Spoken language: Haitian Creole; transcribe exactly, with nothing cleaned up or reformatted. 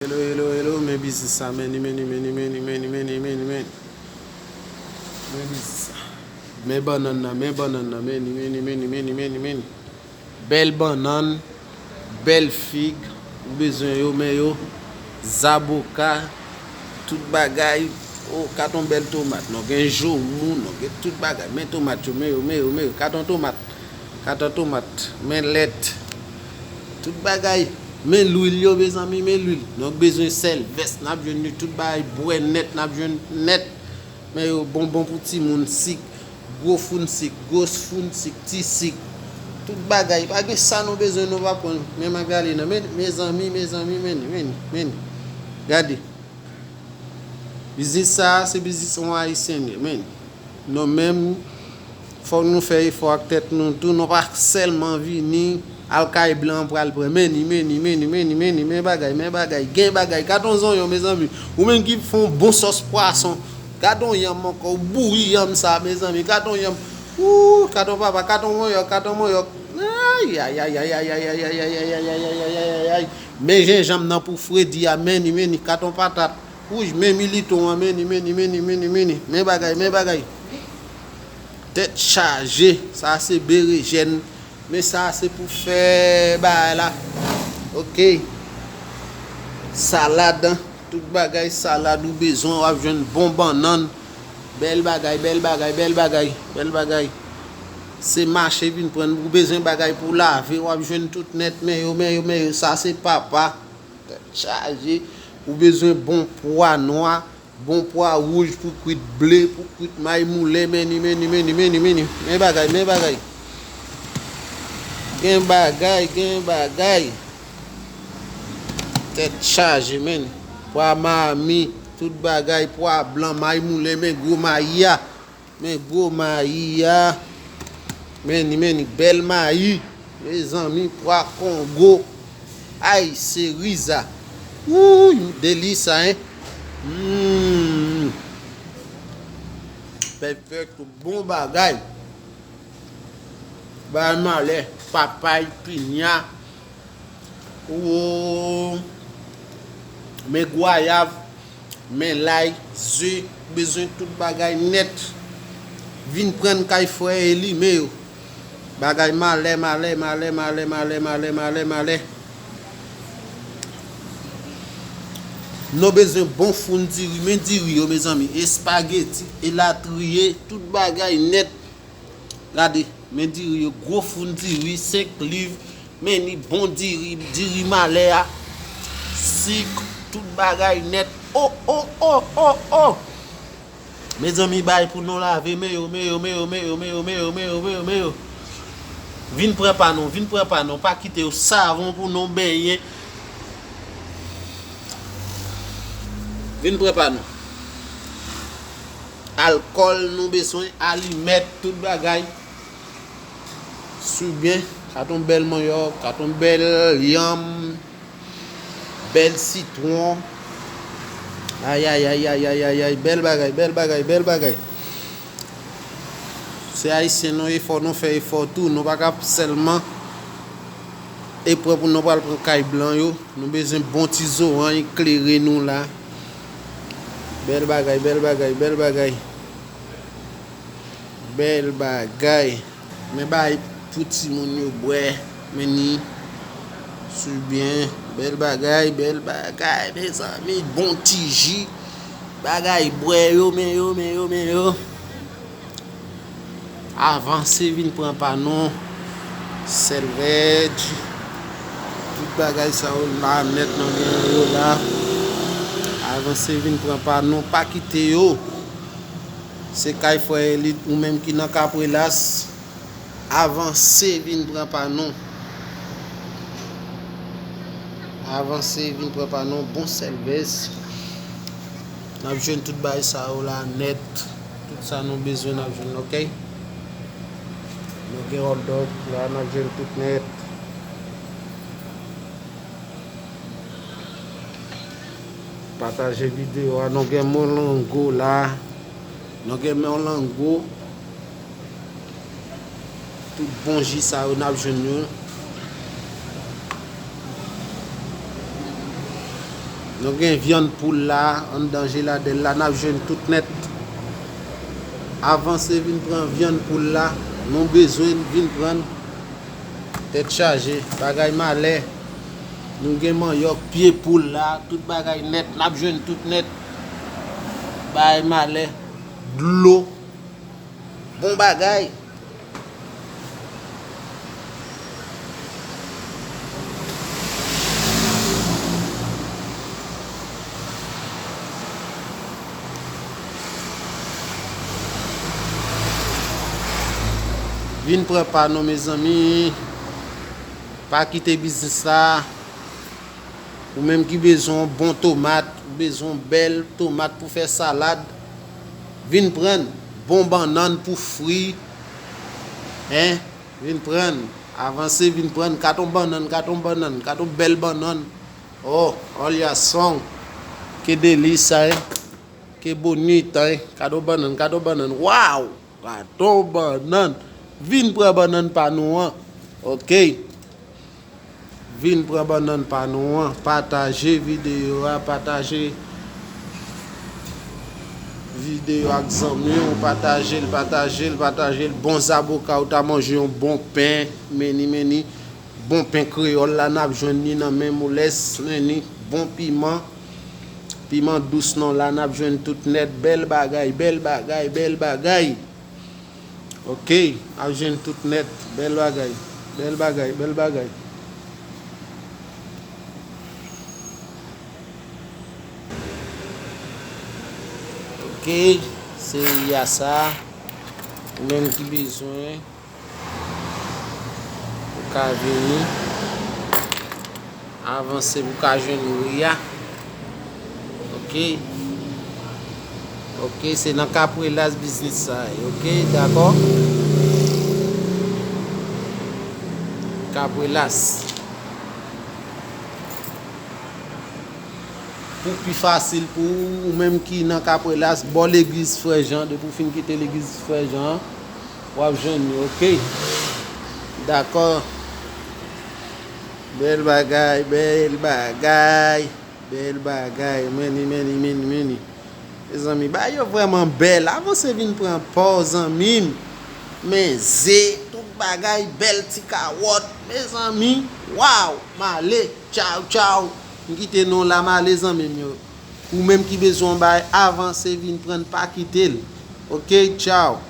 Hello, hello, hello, men biznis sa, men, men, men, men. Men biznis sa. Men bannann nan, men bannann nan, men, men, men, men, men, men. Bèl bannann, bèl fig, ou bezwen yo, men yo, zaboka, tout bagay. O, katon bèl tomat, nou gen joumou, nou gen tout bagay. Men tomat yo, men yo, men yo, men yo, katon tomat, katon tomat, men lèt, tout bagay. Men lwil yo, mezanmi, men lwil. Nou bezwen sèlvès, n ap jwenn li, tout bagay bwè nèt, n ap jwenn nèt. Men yo, bonbon pou timoun, sik, gwo foun sik, gwo foun sik, ti sik. Tout bagay, pa gen sa nou bezwen, nou pa pran. Men magalin nan, men, mezanmi, mezanmi, men, men, men. Gade. Biznis sa a, se biznis yon Ayisyen ye, men. Nou menm, fòk nou fè efò ak tèt nou tou. Nou pa sèlman vini, al kay blan pral pran. Men ni, men ni, men ni, men ni, men ni, men bagay, men bagay, gen bagay. Gad on zonyon, mezanmi. Ou menm ki fè yon bon sòs pwason. Gad on yanm ankò, ou bouyi yanm sa, mezanmi. Gad on yanm. Ooh, gad on papa, gad on monyòk, gad on monyòk. Ay, ay, ay. Men jenjanm nan pou fredi a, men ni, men ni, katon patat wouj, men militon an, men ni, men ni, men ni, men ni, men ni. Men bagay, men bagay. Tèt chaje, sa se berejèn. Men sa se pou fè bagay la. Oke. Salad, tout bagay salad ou bezwen, w ap jwenn bon bannann. Bèl bagay, bèl bagay, bèl bagay, bèl bagay. Se mache vin pran, ou bezwen bagay pou lave, w ap jwenn tout nèt, men yo, men yo, men yo, sa se papa. Tèt chaje, ou bezwen bon pwa nwa, bon pwa wouj pou kwit ble, pou kwit may moulen, men ni, men ni, men ni, men ni, men ni. Men bagay, men bagay. Gen bagay, gen bagay. Tèt chaje, men. Pwa mami, tout bagay, pwa blan, may moulen, men gwo mayi a. Men gwo mayi a. Men ni, men ni, bèl mayi. Mezanmi, pwa kongo. Ay, seriz a. Wouy, deli sa, en. Hmm. Pèpèt, bon bagay. Bay malè, papay, pinya. Ou men gwayav, men lay, ze, bezwen tout bagay nèt. Vin pran kay frè Eli, men yo. Bagay malè, malè, malè, malè. Nou bezwen bon foun diri, men diri yo, mezanmi, espageti, elatriye, tout bagay nèt. Gade, men diri yo, gwo foun diri, senk liv, men ni bon diri, diri malè a, sik, tout bagay nèt. O, o, o, o, o! Mezanmi, bay pou nou lave, men yo, men yo, men yo. Vin pran pa nou, vin pran pa nou, pa kite yo, savon pou nou benyen. Vin pran pa nou. Alkòl nou bezwen, alimèt, tout bagay. Sou byen, katon bèl manyòk, katon bèl yanm, bèl sitwon. Ay, ay, ay, bèl bagay, bèl bagay, bèl bagay. Se Ayisyen nou ye, fò nou fè efò tou. Nou pa ka sèlman e pran pou nou pral pran kay blan yo. Nou bezwen bon ti zoranj klere nou la. Bèl bagay, bèl bagay, bèl bagay. Bèl bagay. Men bay pou timoun yo bwè. Men ni sou byen. Bèl bagay, bèl bagay, mezanmi. Bon ti ji. Bagay bwè yo, men yo, men yo, men yo. Avanse vin pran pa nou. Sèlvèj. Tout bagay sa yo la nèt, nou gen yo la. Avanse vin pran pa nou. Pa kite yo. Se kay frè Elit, ou menm ki nan Kapwelas. Avanse vin pran pa nou. Avanse vin pran pa nou. Bon sèlvès. N ap jwenn tout bagay sa yo la nèt. Tout sa nou bezwen, n ap jwenn, oke? Nou gen hotdog la, n ap jwenn tout nèt. Pataje videyo a. Nou gen molango la. Nou gen molango. Tout bon ji sa yo, n ap jwenn yo. Nou gen vyann poul la, anndan jeladèl la, n ap jwenn tout nèt. Avanse vin pran vyann poul la, nou bezwen l, vin pran l. Tèt chaje, bagay malè. Nou gen manyòk, pye poul la, tout bagay nèt, n ap jwenn tout nèt. Bagay malè, dlo, bon bagay. Vin pran pa nou, mezanmi. Pa kite biznis sa. Ou menm ki bezwen yon bon tomat, ou bezwen yon bèl tomat pou fè salad, vin pran. Bon bannann pou fri, en, vin pran. Avanse, vin pran. Kat yon bannann, kat yon bannann, kat yon bèl bannann. Oh, olha só. Que delícia, hein? Que bonita, hein? Kat yon bannann, kat yon bannann. Waw! Kat yon bannann. Vin pran bannann pa nou an. Ok. Vin pran bannann pa nou an. Pataje videyo a, pataje videyo ak zanmi w, pataje l, pataje l, pataje l. Bon zaboka, ou ta manje yon bon pen, meni, meni. Bon pen kreyòl la, n ap jwenn li nan men Moles, meni. Bon piman, piman dous non la, n ap jwenn tout nèt. Bèl bagay, bèl bagay, bèl bagay. Ok, ap jwenn tout nèt. Bèl bagay. Bèl bagay, bèl bagay. Ok, se riya sa. Ou menm ki bezwen, ou ka vini. Avanse pou ka jwenn ri a. Ok. Ok, se nan Kapwelas biznis sa ye. Ok, dakò? Kapwelas. Pou pi fasil pou ou, ou menm ki nan Kapwelas, bò legliz Frè Jan, depi ou fin kite legliz Frè Jan, w ap jwenn li, ok? Dakò. Bèl bagay, bèl bagay, bèl bagay. Meni, meni, meni, meni. Mezanmi, bagay yo vrèman bèl. Avanse vin pran pa w, zanmi m. Men ze, tout bagay bèl, ti kawòt. Mezanmi, waw, m ale. Tchaw, tchaw. M kite nou la, m ale, zanmi m yo. Ou menm ki bezwen yon bagay, avanse vin pran, pa kite l. Ok, tchaw.